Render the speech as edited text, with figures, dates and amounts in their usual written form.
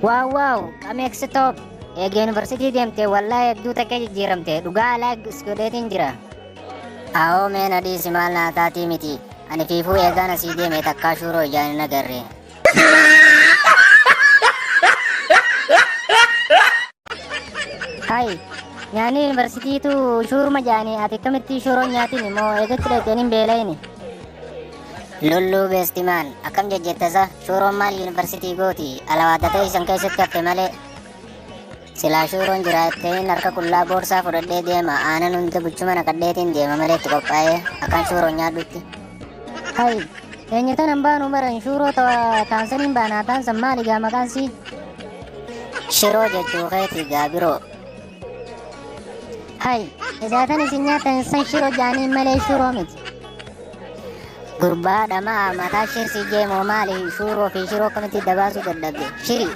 Waaw waaw, qameeksi top. Eega yuunivarsiitii deemte wallaahi hedduu takka jijjiiramte, dhugaa alaa godheetiin jira. Awoo mee na dhiisi, maal naa taatii miti. Ani fiifuu eegaan asii deeme takkaa shuuroo ijaan hin agarre. Hai, nyaanni yuunivarsiitiitu shuuruma jaanii, ati akkamitti shuuroo nyaatiin immoo eegatti dhaqxeen hin beela'ini? Lulluu beestimaan akkam jejjettasa, shuuroon maal yuunivarsiitii gooti, alawaaddatee isan keessatti hafe malee. Silaa shuuroon jiraatteen harka qullaa boorsaa fudhadhee deema, aanan hunda buchuma naqadheetiin deema malee itti qophaa'ee akkaan shuuroon nyaadhutti. Hai, eenyu tanan baanu baran shuuroo taansaniin baanaa, taansan maali gaa maqaan sii? Shiroo jechuu keeti gaa biroo. Hai, edaatan isin nyaatan san shiroo jaanii malee shuuroo miti. Gurbaa dhamaa mataa shirsii jeemoo, maali shuuroo fi shiroo akkamitti dabaasuu dadhabde? Shiri